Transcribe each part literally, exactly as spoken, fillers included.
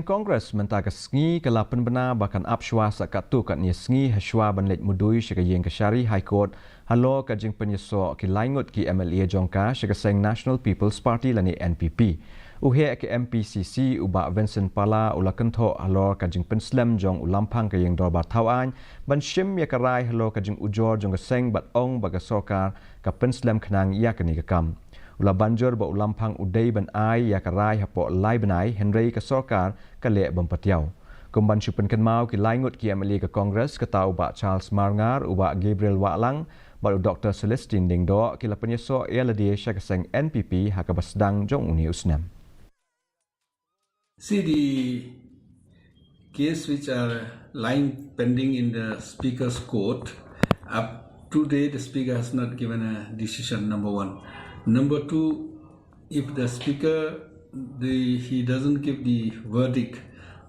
Congress mynta ka sngi ka la pynbna ba kan ap shwa sa katto katne sngi ha shwa ban leit mudui sha ka ïing kashari High Court halor ka jingpynïasoh ki laingut ki M L A jong ka sha ka seng National People's Party lane N P P. U heh ka M P C C u Bah Vincent Pala u la kynthoh halor ka jingpynslem jong u Lamphang ka ïing dorbar thaw aiñ ban shim ïa ka rai halor ka jingujor jong ka seng bad ong ba ka sorkar ka pynslem khnang ïa kane ka kam. U la banjur ba u Lamphang u dei ban ai ïa ka rai hapoh lai bnai hynrei ka sorkar ka leh bym patiaw. Kum ban shu pynkynmaw ki laingut ki M L A ka Congress kata u Bah Charles Marngar, u Bah Gabriel Wahlang bad u Doctor Celestine Lyngdoh ki la pynïasoh ïalade sha ka seng N P P ha kaba sdang jong une u snem. See the case which are lying pending in the Speaker's court. Up to date, the Speaker has not given a decision, number one. Number two, if the Speaker, the, he doesn't give the verdict,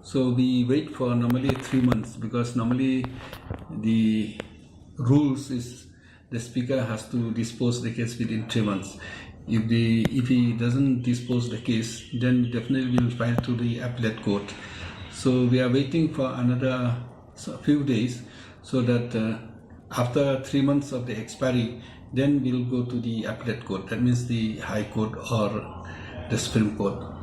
so we wait for normally three months because normally the rules is the Speaker has to dispose the case within three months. If the if he doesn't dispose the case, then definitely we'll file to the appellate court. So we are waiting for another s- few days so that uh, after three months of the expiry, then we'll go to the appellate court. That means the High Court or the Supreme Court.